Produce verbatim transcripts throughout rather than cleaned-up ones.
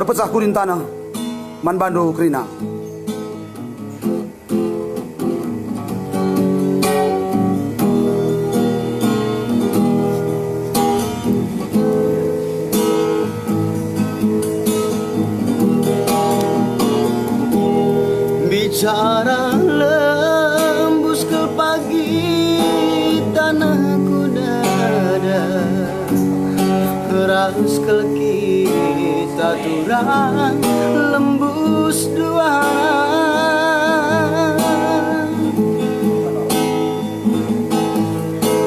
pecah kurin taneh man bandu kerina. Bicara lembus kal pagi tanehku dada, ras kal kita turang lembus duana.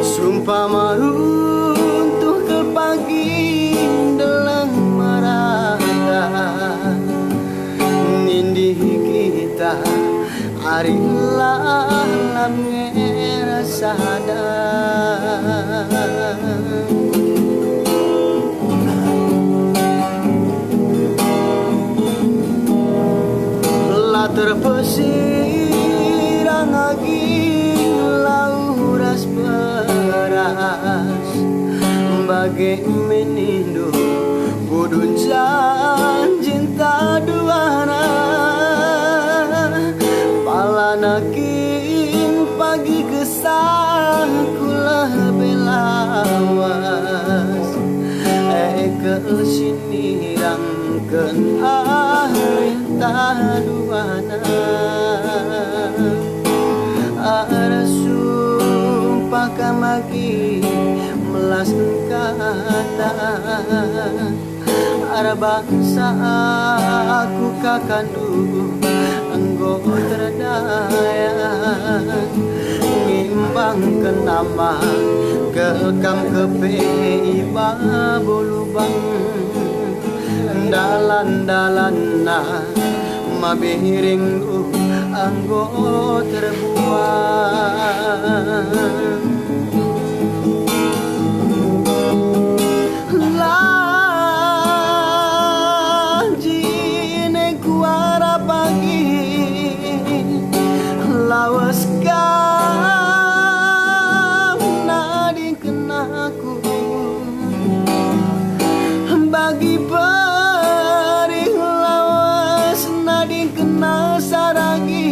Sumpama runtuh kal pagi deleng merata, nindih kita ari lalap nge sada. La terpesirang agi lau ras beras, bage me nindu pudun janjinta duana. Palana kin pagi kesahku lebe lawas, e kal si nirangken arinta duana. Ersumpah kam agi melas kata, erbangsa aku kakandu enggo terdayak, ngimbangken nama kal kam kepe i babo lubang. Dalan-dalanna mabiringndu enggo terbuang. La jine kuarap agi lawes kam nadingken aku. Bagi perih lawes nadingken asa ragi,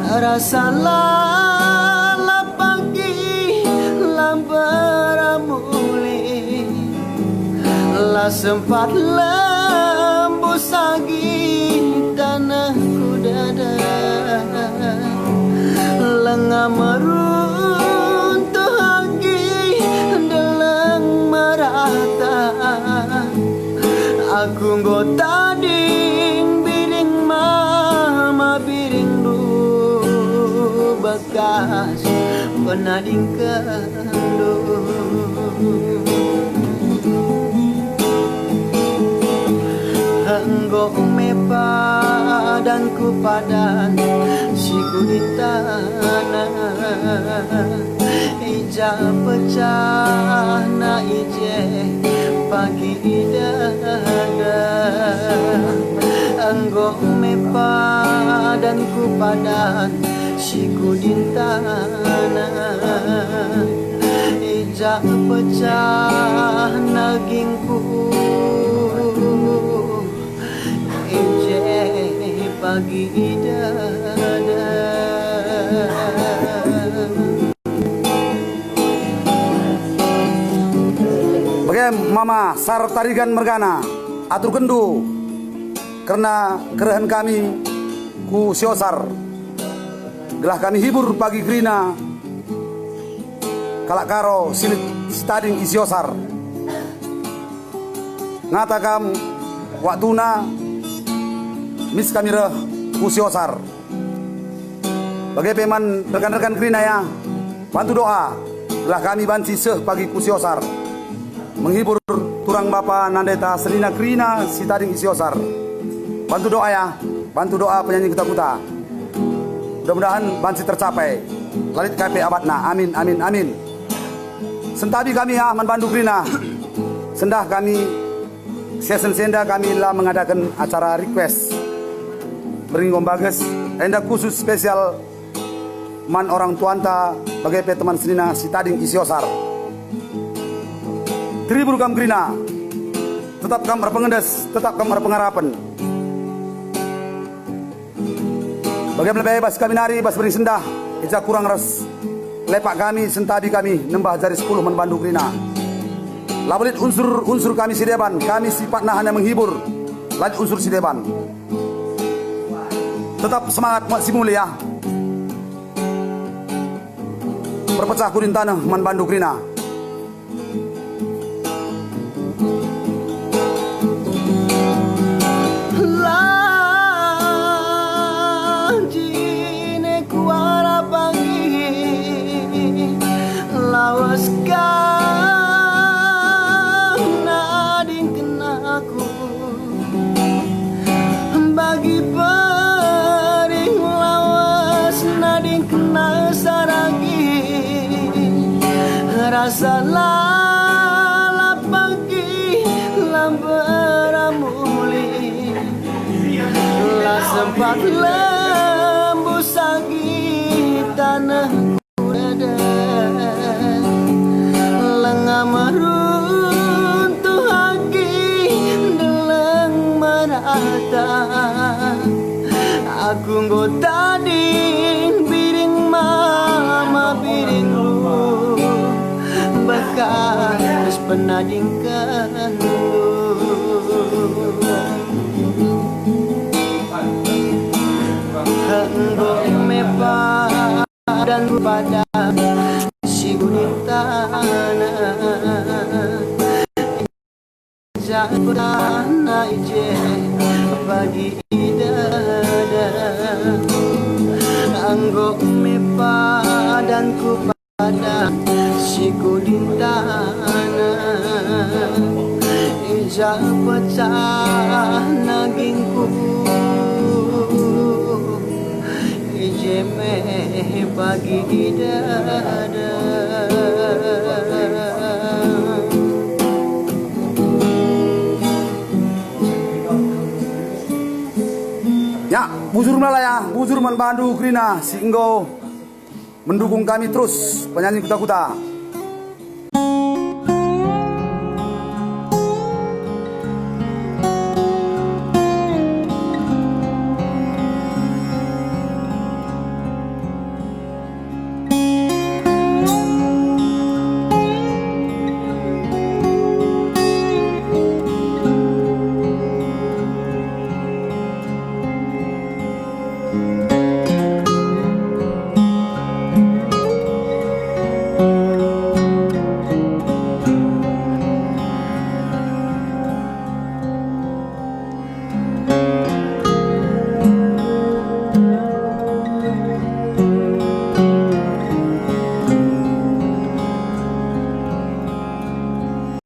rasa lalap agi la mberamuli. La sempat lembus agi tanehku dada, lenga meruntuh agi deleng merata. Aku enggo tading biring mama biringndu bekas penadingkenndu. Enggo me padanku padan si kudin taneh, i ja pecahna i je pagi dada. Enggo me padanku padan si kudin taneh, i ja pecah dagingku, i je pagi dada. Bage mama Sar Tarigan mergana, aturkenndu kerna kerehen kami ku Siosar, gelah kami hibur pagi kerina kalak Karo si lit si tading i Siosar. Ngata kam, waktuna mis kami reh ku Siosar. Bage pe man rekan-rekan kerina ya, bantu doa, gelah kami banci seh pagi ku Siosar menghibur turang bapa nandeta senina kerina si tading i Siosar. Bantu doa ya, bantu doa penyanyi kuta-kuta. Mudah-mudahan banci tercapai. La lit kai pe abatna. Amin, amin, amin. Sentabi kami ah man bandu kerina. Sendah kami sesen senda kami la mengadaken acara request. Berngi enggo mbages, enda khusus spesial man orang tuanta bage pe teman senina si tading i Siosar. Terhibur kam kerina. Tetap kam erpengendes, tetap kam erpengarapen. Bage pe lebe bas kami nari bas Bering Sendah, i ja kurang ras lepak kami, sentabi kami, nembah jari sepuluh man bandu kerina. Labo lit unsur-unsur kami si deban, kami sipatna hanya menghibur, la lit unsur si deban. Tetap semangat, muat si mulia. Perpecah kudin taneh man bandu kerina. Lanjine kuarap pagi lawes kam nadingken aku. Bagi pering lawes nadingken saragi, rasa lalap pagi la mberamuli, la sempat lembus agi taneh. Lenga meruntuh agi, deleng merata. Aku enggo tading biring mama, biring lu, bekas penadingkenndu. Enggo mepa dan pada si kudin taneh. Jabana i je pagi i dada. Enggo me padanku pada si kudin taneh. I ja pecah nagingku. I je me pagi i dada. Ya, bujur Malaya, bujur man bandu kerina si enggo mendukung kami terus penyanyi kuta-kuta.